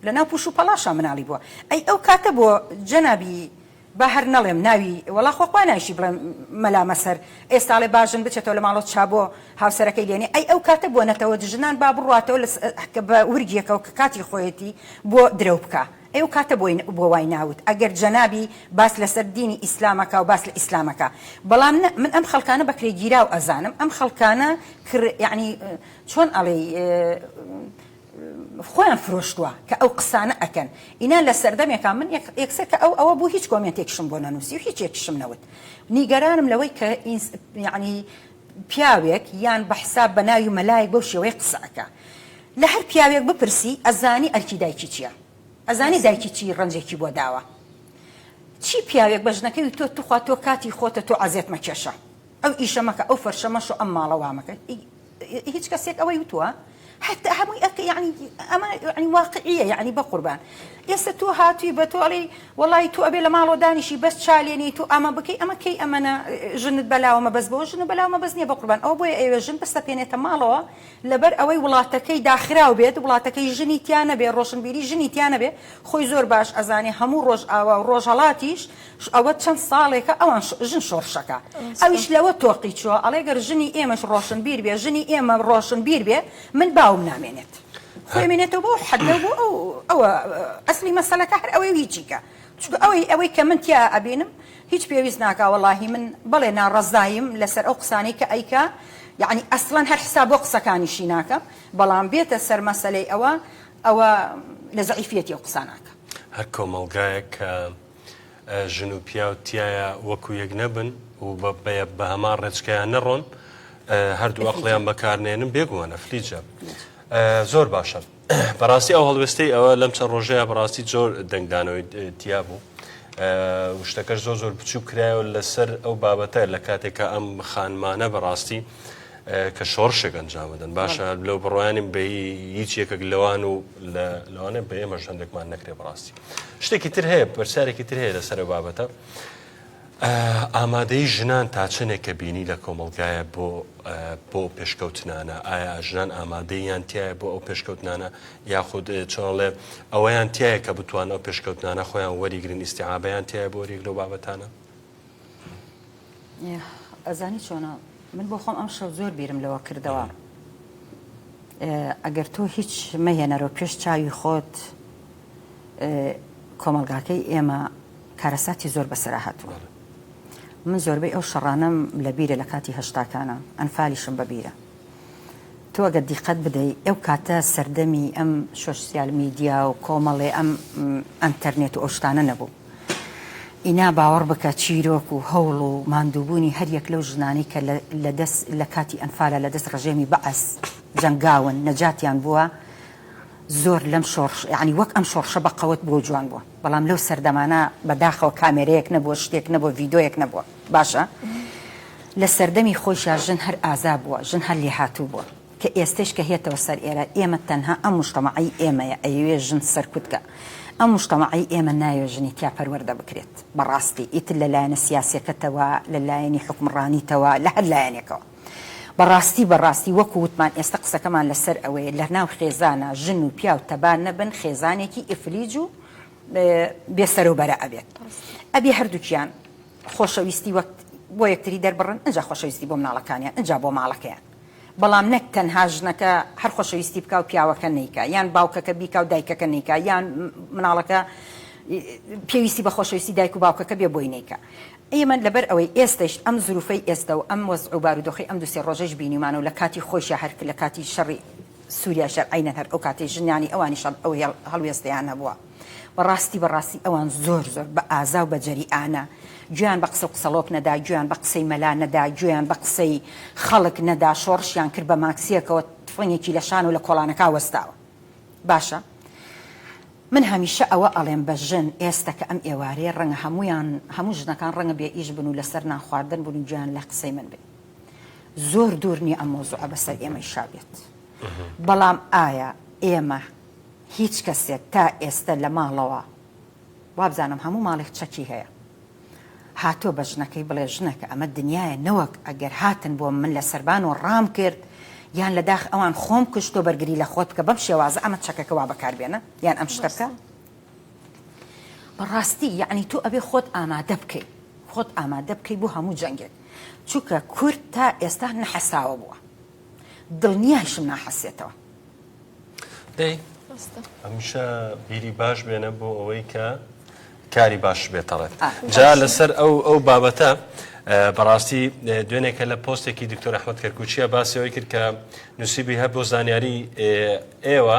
لە ناو پوش و پەڵاشا مناڵی بووە ئەی ئەو کاتە بۆ جەنابی با هەر نەڵێم ناوی وەڵا خۆ خوا نایشی بڵێم مەلا مەسەر ئێستا ئەڵێ با ژن بچێتەوە لە ماڵەوە چا بۆ هاوسەرەکەی لێنێ ئەی ئەو کاتە بۆ نەتەوە ژنان با بڕواتەوە لە بە ورگێکەوە کە کاتی خۆیەتی بۆ درەو بکا ئەی ئەو کاتە بۆی بۆ وای ناوت ئەگەر جەنابی باس لەسەر دینی ئیسلام ئەکا و باس لە ئیسلام ئەکا بەڵام نە من ئەم خەڵکانە بە کرێگیراو ئەزانم ئەم خەڵکانە کر یەعنی چۆن ئەڵێی خۆیان فرۆشتوە کە ئەو قسانە ئەکەن ئینا لە سەردەمێکا من یەکسەر کە ئەو ئەوە بوو هیچ کۆمێنتێکیشم بۆ نەنووسی و هیچێکیشم نەوت نیگەرانم لەوەی کە یعنی پیاوێک یان بە حساب بە ناوی مەلایەک بەو شێوەیە قسە ئەکا لە هەر پیاوێک بپرسی ئەزانی ئەرکی دایکی چییە ئەزانی دایکی چی ڕەنجێکی بۆ داوە چی پیاوێک بە ژنەکەی وتووە توخوا تۆ کاتی خۆتە تۆ عەزێت مەکێشە ئەو ئیشە مەکە ئەو فەرشە مەشۆ ئەم ماڵە وا مەکە هیچ کەسێک ئەوەی وتووە؟ حتى هەمووی ئەک یعنی ئەمە یعنی واقعیە یعنی بەقوربان ئێستا تۆ هاتووی بە تۆ ئەڵێی وەڵی تۆ ئەبێ لە ماڵەوە دانیشی بەس چالێنی تۆ ئەمە بکەی ئەمە کەی ئەمەنە ژنت بەلاوە مەبەست بەوە ژنە بەلاوە مەبەست نییە بەقوربان ئەوە بۆیە ئەیەوێ ژن بسەپێنێتە ماڵەوە لەبەر ئەوەی وڵاتەکەی داخراو بێت وڵاتەکەی ژنی تیا نەبێ ڕۆشنبیری ژنی تیا نەبێ خۆی زۆر باش ئەزانێ هەموو ڕۆژئاوا و ڕۆژهەڵاتیش ئەوە چەند ساڵێکە ئەوان ژن شۆڕشەکە ئەویش لەوە تۆقی چووە ئەڵێ گەر ژنی ئێمەش ڕۆشنبیر بێ ژنی ئێمە ڕۆشنبیر بێ من باوم نامێنێت خۆی ئەمێنێتەوە بۆ حەدە بۆ ئەو ئەوە ئەسلی مەسەلەکە هەر ئەوەی و هیچیکە چونکە ئەوەی ئەوەی کە من تیا ئەبینم هیچ پێویست ناکا وەڵاهی من بەڵێ ناڕەزایم لەسەر ئەو قسانەی کە ئەیکا یەعنی ئەسڵەن هەر حساب بۆ قسەکانیشی ناکەم بەڵام بێتە سەر مەسەلەی ئەوە ئەوە لە زەعیفیەتی ئەو قسانە ئەکا. هەر کۆمەڵگایەک کە ژن و پیاو تیایا وەکو یەک نەبن و بە هەمان ڕێچکەیان نەڕۆن هەردوو ئەقڵیان بەکارنێنن بێگومان ئەفلیجە زۆر باشە بەڕاستی ئەو هەڵوێستەی ئەوە لەم چەند ڕۆژەیە بەڕاستی زۆر دەنگدانەوەی تیا بوو شتەکەش زۆر زۆر بچوو کرایەوە لەسەر ئەو بابەتە لە کاتێک کە ئەم خانمانە بەڕاستی کە شۆڕشێک ئەنجام بدەن باشە لەو بڕوانیم بە هیچ یەکێک لەوان و لەوانە بە ئێمەش هەندێکمان نەکرێ بەڕاستی شتێکی تر هەیە پرسیارێکی تر هەیە لەسەر بابەتە ئامادەی ژنان تا چەندێک کە بینی لە کۆمەڵگایە بۆ بۆ پێشکەوتنانە ئایا ژنان ئامادەیان تایە بۆ ئەو پێشکەوتنانە یاخود چۆنڵێ ئەوەیان تایە کە بتوان ئەو پێشکەوتنانە خۆیان وەریگرن ئیسیعابیان تایە بۆ ریک لەو بابەتانە ئەزانی چۆنە من بۆ خۆم ئەم شەو زۆر بیرم لەوە کردەوە ئەگەر تۆ هیچ مەهێنەرەوە پێش چاوی خۆت کۆمەڵگاکەی ئێمە کارەساتی زۆر بەسەرا هاتووە من زۆربەی ئەو شەڕانەم لە بیرە لە کاتی هەشتاکانە ئەنفالیشم بەبیرە تۆ ئەگەر دیقەت بدەی ئەو کاتە سەردەمی ئەم شۆسیال میدیا و کۆمەڵێ ئەم ئەنتەرنێت و ئەو شتانە نەبوو. ئینا باوەڕ بکە چیرۆک و هەوڵ و ماندووبوونی هەر یەک لەو ژنانەی کە لە دەست لە کاتی ئەنفالا لە دەست ڕژێمی بەعس جەنگاون نەجاتیان بووە زۆر لەم شۆڕش یانی وەک ئەم شۆڕشە بە قەوەت بووە و جوان بووە بەڵام لەو سەردەمانە بە داخەوە کامێرەیەک نەبووە شتێک نەبووە ڤیدۆیەک نەبووە باشە لە سەردەمی خۆیشا ژن هەر ئازا بووە، ژن هەر لێهاتوو بووە، کە ئێستەیش کە هێتەوە سەر ئێرە، ئێمە تەنها ئەم موجتەمەعەی ئێمەیە ئەیەوێ ژن سەرکوت کا. ئەم موجتەمەعەی ئێمە نایەوێ ژنی تیا پەروەردە بکرێت. بە ڕاستی ئیتر لە لایەنە سیاسیەکەتەوە، لە لایەنی حوکمڕانیتەوە، لە هەر لایەنێکەوە. بە ڕاستی بە ڕاستی وەکو وتمان ئێستە قسەکەمان لە سەر ئەوەیە لە ناو خێزانا ژن و پیاو تەبا نەبن خێزانێکی ئیفلیج و بێ سەرو بەرە ئەبێت. ئەبێ هەردووکیان خۆشەویستی وەک بۆ یەکتری دەربڕن ئنجا خۆشەویستی بۆ مناڵەکانیان ئنجا بۆ ماڵەکەیان بەڵام نەک تەنها ژنەکە هەر خۆشەویستی بکا و پیاوەکە نەیکا یان باوکەکە بیکا و دایکەکە نەیکا یان مناڵەکە پێویستی بە خۆشەویستی دایک و باوکەکە بێ بۆی نەیکا ئێمە لەبەر ئەوەی ئێستەش ئەم زروفەی ئێستە و ئەم وەزع و بارودۆخی ئەم دوسێ ڕۆژەیش بینیمانە و لە کاتی خۆیشا هەر لە کاتی شەڕی سوریایش هەر عەینەن هەر ئەو کاتەی ژنانی ئەوانیش ئەو هەڵوێستەیان هەبووە. بەڕاستی بەڕاستی ئەوان زۆر زۆر بە ئازا و بە جەریئانە گوێیان بە قسە و قسەڵۆک نەدا، گوێیان بە قسەی مەلا نەدا، گوێیان بە قسەی خەڵک نەدا، شۆڕشیان کرد بە ماکسیەکەوە تفەنگێکی لە شان و لە کۆڵانەکا وەستاوە. باشە من هەمیشە ئەوە ئەڵێم بە ژن ئێستە کە ئەم ئێوارەیە ڕەنگە هەموویان هەموو ژنەکان ڕەنگە بێ ئیش بن و لەسەر نان خواردن بن و گوێیان لە قسەی من بێ. زۆر دوور نییە ئەم مەوزوعە بەسەر ئێمەیشا بێت. بەڵام ئایا ئێمە هیچ کەسێک تا ئێستە لە ماڵەوە وابزانم هەموو ماڵێک چەکی هەیە هاتووە بە ژنەکەی بڵێ ژنەکە ئەمە دنیایە نەوەک ئەگەر هاتن بۆم من لە سەربانەوە ڕام کرد یان لە داخ ئەوان خۆم کوشت تۆ بەرگری لە خۆت بکە بەم شێوازە ئەمە چەکەکە وا بەکار بێنە یان ئەم شتە بکە بەڕاستی یعنی تۆ ئەبێ خۆت ئامادە بکەی خۆت ئامادە بکەی بۆ هەموو جەنگێک چونکە کورد تا ئێستا نەحەساوە بووە دڵنیایشم ناحەسێتەوە. دەی هەمیشە بیری باش بێنە بۆ ئەوەی کە کاری باش بێتەڵێت جا لەسەر ئەو ئەو بابەتە بەڕاستی دوێنێکە لە پۆستێکی دکتۆر ئەحمد کەرکوچیە باسیەوەی کرد کە نووسیبی هەر بۆ زانیاری ئێوە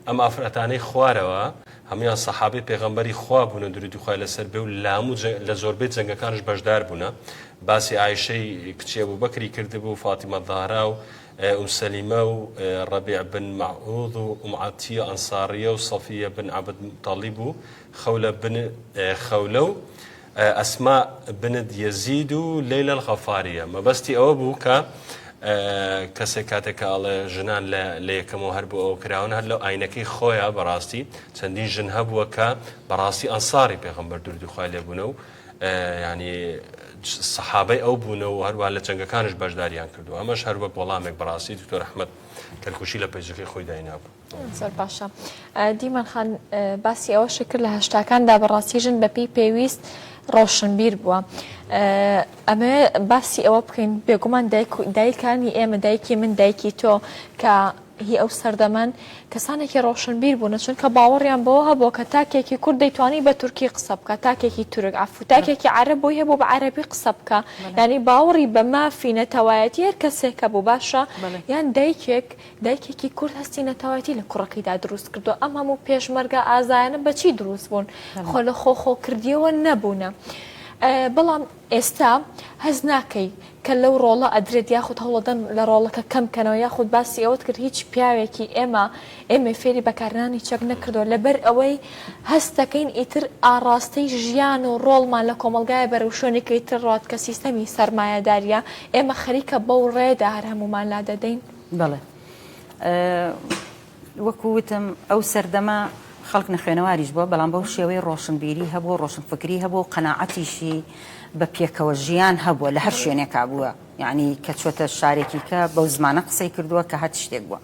ئەم ئافرەتانەی خوارەوە هەمویان سەحابەی پێغەمبەری خوا بوون و درودی خوای لەسەر بێ و لامو لە زۆربەی جەنگەکانش بەشدار بوونە باسی ئایشەی کچی ئەبوبەکری کردبوو فاتیمە زەهرا و ئوم سەلیمە و ڕەبیع بن مەعوض و ئوم عەتیە ئەنساڕیە و سەفیە بن عەبد موتەڵیب و خەولە بن خەولە و ئەسماء بنت یەزید و لەیلە الغەفاریە مەبەستی ئەوە بوو کە. کەسێک کاتێک کە ئەڵێ ژنان لە لە یەکەمەوە هەر بۆ ئەوە کراون هەر لەو ئاینەکەی خۆیان بەڕاستی چەندین ژن هەبووە کە بەڕاستی ئەنساری پێغەمبەر درودی خوای لێ بوونە و ینی سەحابەی ئەو بوونە و هەروە لە جەنگەکانش بەشداریان کردو ئەمەش هەر وەک وەڵامێک بەڕاستی دکتۆر ئەحمەد کەرکوشی لە پەیجەکەی خۆی داینابوو. زۆر باشە دیمەن خان باسی ئەوەشی کرد لە هەشتاکاندا بەڕاستی ژن بەپێی پێویست ڕۆشنبیر بووە ئەمە باسی ئەوە بکەین بێگومان دایکانی ئێمە دایکی من دایکی تۆ کە هی ئەو سەردەمەن کەسانێکی ڕۆشنبیر بوونە چونکە باوەڕیان بەوە هەبووە کە تاکێکی کورد دەیتوانی بە تورکی قسە بکە تاکێکی تورک عەفو تاکێکی عەرەب بۆی هەبوو بە عەرەبی قسە بکە یانی باوەڕی بە مافی نەتەوایەتی هەر کەسێک هەبوو باشە یان دایکێک دایکێکی کورد هەستی نەتەوایەتی لە کوڕەکەیدا دروست کردووە ئەم هەموو پێشمەرگە ئازایانە بەچی دروست بوون خۆ لە خۆ خۆ کردیەوە نەبوونە بەڵام ئێستا هەست ناکەی کە لەو ڕۆڵە ئەدرێت یاخود هەوڵەدەن لە ڕۆڵەکە کەم کەنەوە یاخود باسی ئەوەت کرد هیچ پیاوێکی ئێمە ئێمەی فێری بەکارهێنانی چەک نەکردووە لەبەر ئەوەی هەست دەکەین ئیتر ئاڕاستەی ژیان و ڕۆڵمان لە کۆمەڵگایە بەرەو شوێنێکی تر ڕوات کە سیستەمی سەرمایەداریە ئێمە خەریکە بەو ڕێدا هەر هەموومان لادەدەین. بەڵێ وەکو وتم ئەو سەردەمە خەڵک نەخوێنەواریش بووە بەڵام بەو شێوەی ڕۆشنبیری هەبووە ڕۆشنفکری هەبووە و قەناعەتیشی بە پێکەوە ژیان هەبووە لە هەر شوێنێکا بووە یعنی کە چۆتە شارێکی کە بەو زمانە قسەی کردووە کە هەر شتێک بووە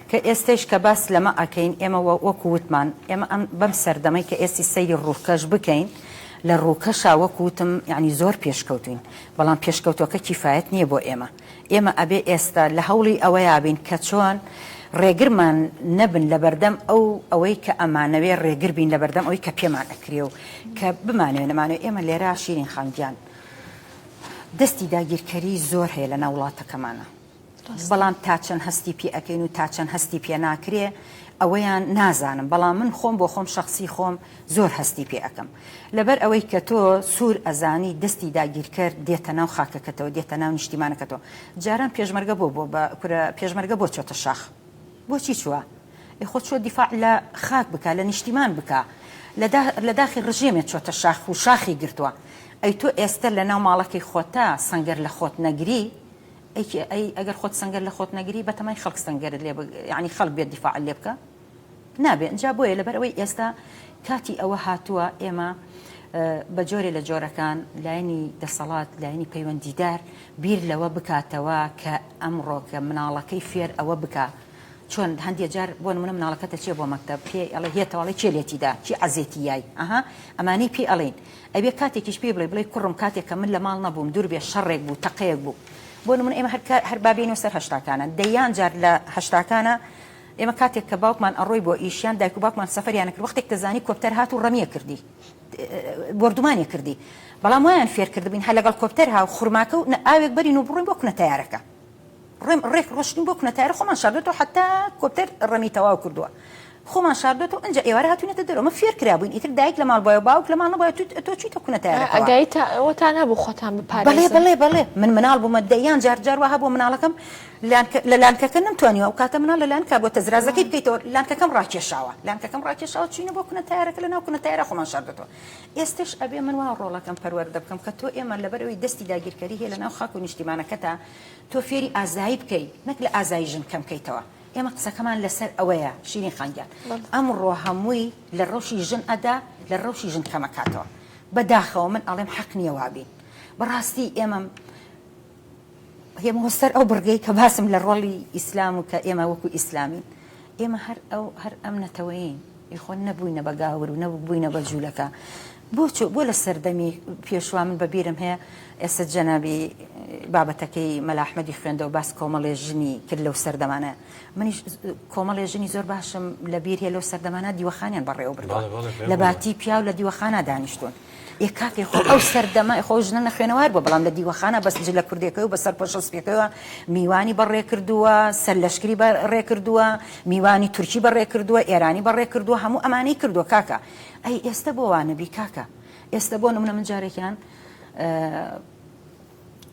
کە ئێستەیش کە باس لەمە ئەکەین ئێمە وەکو وتمان ئێمە ئەم بەم سەردەمەی کە ئێستی سەیری ڕووکەش بکەین لە ڕووکەشا وەکو وتم یعنی زۆر پێشکەوتوین بەڵام پێشکەوتوەکە کیفایەت نییە بۆ ئێمە ئێمە ئەبێ ئێستا لە هەوڵی ئەوەیا بین کە چۆن ڕێگرمان نەبن لەبەردەم ئەو ئەوەی کە ئەمانەوێ ڕێگر بین لەبەردەم ئەوەی کە پێمان ئەکرێ و کە بمانەوێ نەمانەوێ ئێمە لێرە شیرین خان گیان دەستی داگیرکەری زۆر هەیە لە ناو وڵاتەکەمانە بەڵام تا چەند هەستی پێ ئەکەین و تا چەند هەستی پێ ناکرێ ئەوەیان نازانم بەڵام من خۆم بۆ خۆم شەخسی خۆم زۆر هەستی پێ ئەکەم لەبەر ئەوەی کە تۆ سوور ئەزانی دەستی داگیرکەر دێتە ناو خاکەکەتەوە دێتە ناو نیشتیمانەکەتەوە جاران پێشمەرگە بۆ بۆ بە کورە پێشمەرگە بۆ چۆتە شاخ بۆچی چووە ئێ خۆ چووە دیفاع لە خاک بکا لە نیشتیمان بکا لە داخی ڕژێمێ چۆتە شاخ و شاخی گرتووە ئەی تۆ ئێستە لە ناو ماڵەکەی خۆتا سەنگەر لە خۆت نەگری ئەی ئەی ئەگەر خۆت سەنگەر لە خۆت نەگری بەتەمای خەڵک سەنگەرت لێ یعنی خەڵک بێت دیفاعت لێ بکا نابێ ئینجا بۆیە لەبەر ئەوەی ئێستا کاتی ئەوە هاتووە ئێمە بە جۆرێ لە جۆرەکان لایەنی دەسەڵات لایەنی پەیوەندیدار بیر لەوە بکاتەوە کە ئەمڕۆ کە مناڵەکەی فێر ئەوە بکا چۆن هەندێ جار بۆ نمونە مناڵەکەت دەچێ بۆ مەکتەب پێ ئەڵێ هێتەوە ئەڵێ کێ لێتی دا کی عەزێتی یای ئەها ئەمانەی پێ ئەڵێین ئەبێ کاتێکیش پێی بڵێ بڵێ کوڕم کاتێک کە من لە ماڵ نەبووم دوور بێ شەڕێک بوو تەقەیەک بوو بۆ نمونە ئێمە هەر هەر با بێینەوە سەر هەشتاکانە دەیان جار لە هەشتاکانە ئێمە کاتێک کە باوکمان ئەڕۆی بۆ ئیش یان دایک و باوکمان سەفەریان ئەکرد وەختێک دەزانی کۆپتەر هات و ڕەمیە کردی بۆردومانی کردی بەڵام وایان فێر کردبووین هەر لەگەڵ کۆپتەر ها و خورماکە و ئاوێک بەرین و بڕۆین بۆ کونە تەیارەکە ڕێم ڕێک ڕۆشتین بۆ کونە تەیارە خۆمان شاردۆتەوە حتا کۆپتەر ڕەمی تەواو کردووە خۆمان شاردۆتەوە ئینجا ئێوارە هاتوینەتە دەرەوە مە فێر کرابووین ئیتر دایک لە ماڵ بوایە و باوک لە ماڵ نەبوایە تۆ چوویتە کونە تەیارەکەوە. ئاگایی تا ئەوەتان هەبوو خۆتان بپارێزن؟ بەڵێ بەڵێ بەڵێ من مناڵ بوومە دەیان جار جار وا هەبووە مناڵەکەم لانکە لە لانکەکە نەمتوانیوە ئەو کاتە مناڵ لە لانکا بۆ تەزرازەکەی بکەیتەوە لانکەکەم ڕاکێشاوە لانکەکەم ڕاکێشاوە چوینە بۆ کونە تەیارەکە لە ناو کونە تەیارە خۆمان شاردۆتەوە ئێستەش ئەبێ من وا ڕۆڵەکەم پەروەردە بکەم کە تۆ ئێمە لەبەر ئەوەی دەستی داگیرکەری هەیە لە ناو خاک و نیشتیمانەکەتا تۆ فێری ئازایی بکەی نەک لە ئازایی ژن کەم کەیتەوە ئێمە قسەکەمان لەسەر ئەوەیە شیرین خان گیان ئەمڕۆ هەمووی لە ڕەوشی ژن ئەدا لە ڕەوشی ژن کەمەکاتەوە بەداخەوە من ئەڵێم حەق نییە وابین بەڕاستی ئێمە هێمەوە سەر ئەو بڕگەی کە باسم لە ڕۆڵی ئیسلام و کە ئێمە وەکو ئیسلامین ئێمە هەر ئەو هەر ئەم نەتەوەیین خۆ نەبووینە بە گاور و نەبووینە بە جوولەکە بۆ چۆ بۆ لە سەردەمی پێشوا من بە بیرم هەیە ئێستا جەنابی بابەتەکەی مەلا ئەحمەدی خوێندەوە باس کۆمەڵێ ژنی کرد لەو سەردەمانە منیش کۆمەڵێ ژنی زۆر باشم لە بیر هەیە لەو سەردەمانە دیوەخانیان بەڕێوە بردووە لە باتی پیاو لە دیوەخانە دانیشتوون ئێ کاکەی خۆ ئەو سەردەمە خۆ ژنە نەخوێنەوار بووە بەڵام لە دیوەخانە بەس جلە کوردێکەوە بە سەر پۆشە سپیەکەوە میوانی بەڕێ کردووە سەر لەشکری بەڕێ کردووە میوانی تورکی بەڕێ کردووە ئێرانی بەڕێ کردووە هەموو ئەمانەی کردووە کاکە ئەی ئێستە بۆ وانەبی کاکە ئێستە بۆ نمونە من جارێکیان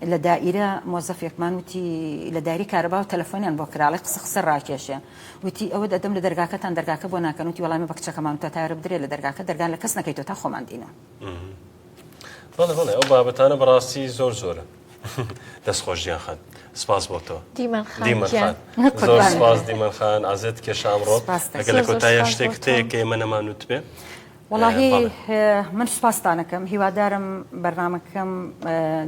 لە دائیرە مۆزەفێکمان وتی لە دایری کارەبا و تەلەفۆنیان بۆ کراڵی قسە قسە ڕاکێشێ وتی ئەوە دەدەم لە دەرگاکەتان دەرگاکە بۆ ناکەن وتی وەڵامی بە کچەکەمان تا تایرە بدرێ لە دەرگاکە دەرگان لە کەس نەکەیتەوە تا خۆمان دینەوە بەڵێ بەڵێ ئەو بابەتانە بەڕاستی زۆر زۆرە. دەست خۆش جیان خان سپاس بۆ تۆ دیمەن خان دیمەن گیان. خان زۆر قوربانت. سپاس دیمەن خان ئازێت کێشا ئەمڕۆ سپاس دەکەم. ئەگەر لە زۆر زۆر کۆتاییا سپاس شتێک بۆ تۆ. هەیە کە ئێمە نەمانوتبێ وەڵاهی بەڵێ. من سوپاستانەکەم هیوادارم بەرنامەکەم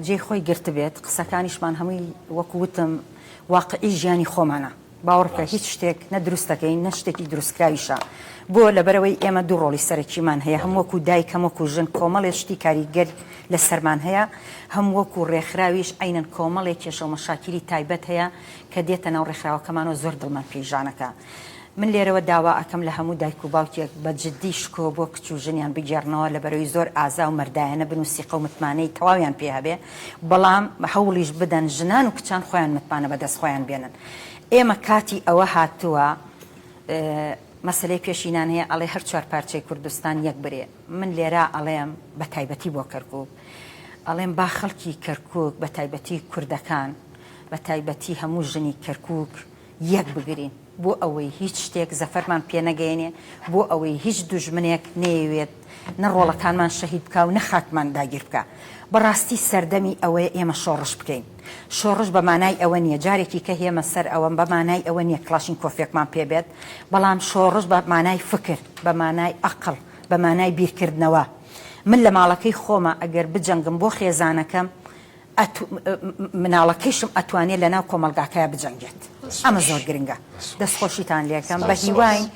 جێی خۆی گرتبێت قسەکانیشمان هەمووی وەکو وتم واقعی ژیانی خۆمانە باوەڕ بکە هیچ شتێک نە دروست دەکەین نە شتێکی دروستکراویشە بۆ لەبەرئەوەی ئێمە دوو ڕۆڵی سەرەکیمان هەیە هەم وەکو دایک هەم وەکو ژن کۆمەڵێ شتی کاریگەر لەسەرمان هەیە هەم وەکو ڕێکخراویش عەینەن کۆمەڵێ کێشەو مەشاکیلی تایبەت هەیە کە دێتە ناو ڕێکخراوەکەمانەوە زۆر دڵمان پێی ژانەکا من لێرەوە داوا ئەکەم لە هەموو دایک و باوکێک بە جدی شکۆ بۆ کچ و ژنیان بگێڕنەوە لەبەرەوەی زۆر ئازا و مەردایەنە بن و سیقە و متمانەی تەواویان پێ هەبێ بەڵام هەوڵیش بدەن ژنان و کچان خۆیان متمانە بەدەست خۆیان بێنن ئێمە کاتی ئەوە هاتووە مەسەلەی پێشینان هەیە ئەڵێ هەر چوار پارچەی کوردستان یەک برێ من لێرا ئەڵێم بە تایبەتی بۆ کەرکوک ئەڵێم با خەڵکی کەرکوک بە تایبەتی کوردەکان بە تایبەتی هەموو ژنی کەرکوک یەک بگرین بۆ ئەوەی هیچ شتێک زەفەرمان پێ نەگەیەنێ، بۆ ئەوەی هیچ دوژمنێک نەیەوێت نە ڕۆڵەکانمان شەهید بکا و نە خاکمان داگیر بکا. بەڕاستی سەردەمی ئەوەیە ئێمە شۆڕش بکەین. شۆڕش بە مانای ئەوە نییە، جارێکی کە هێمە سەر ئەوەم، بە مانای ئەوە نییە کڵاشینکۆفێکمان پێ بێت، بەڵام شۆڕش بە مانای فکر، بە مانای ئەقڵ، بە مانای بیرکردنەوە. من لە ماڵەکەی خۆما ئەگەر بجەنگم بۆ خێزانەکەم، مناڵەکەیشم ئەتوانێت لەناو کۆمەڵگاکەیا بجەنگێت ئەمە زۆر گرنگە دەست خۆشیتان لێکەم بە هیواین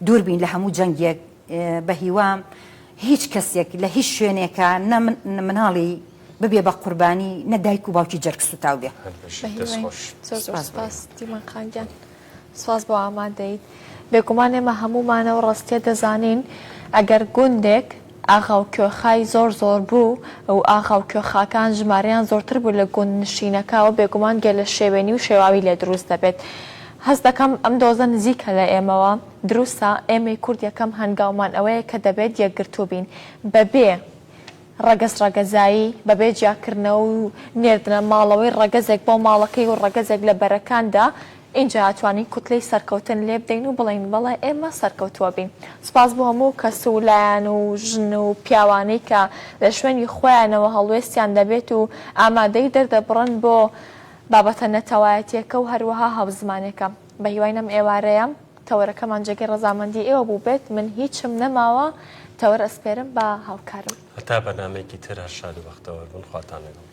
دوور بین لە هەموو جەنگێک بە هیوام هیچ کەسێک لە هیچ شوێنێکە نە مناڵی ببێ بە قوربانی نە دایک و باوکی جەرگ سوتاو بێ. سپاس دیمەن خان گیان. سپاس بۆ ئامادەیت. بێگومان ئێمە هەموومان ئەو ڕاستیە دەزانین ئەگەر گوندێک ئاغا و کوێخای زۆر زۆر بوو و ئاغا و کوێخاکان ژمارەیان زۆرتر بوو لە گوندنشینەکە بێگومان گەلە شێوێنی و شێواوی لێ دروست دەبێت. هەست دەکەم ئەم دۆزە نزیکە لە ئێمەوە. دروستە ئێمەی کورد یەکەم هەنگاومان ئەوەیە کە دەبێت یەکگرتوو بین بەبێ ڕەگەز ڕەگەزایی، بەبێ جیاکردنەوە و نێردنە ماڵەوەی ڕەگەزێک بۆ ماڵەکەی و ڕەگەزێک لە بەرەکاندا، ئینجا ئەتوانین کوتلەی سەرکەوتن لێبدەین و بڵێین بەڵێ ئێمە سەرکەوتووە بین. سوپاس بۆ هەموو کەس و لایەن و ژن و پیاوانەی کە لە شوێنی خۆیانەوە هەڵوێستیان دەبێت و ئامادەیی دەردەبڕن بۆ بابەتە نەتەوایەتیەکە و هەروەها هاوزمانێکە. بەهیواین ئەم ئێوارەیە تەوەرەکەمان جێگەی ڕەزامەندی ئێوە بووبێت، من هیچم نەماوە تەوەر ئەسپێرم بە هاوکارم. هەتا بەرنامەیەکی تر هەر شاد و بەختەوەر بن خواتان لەگەڵ.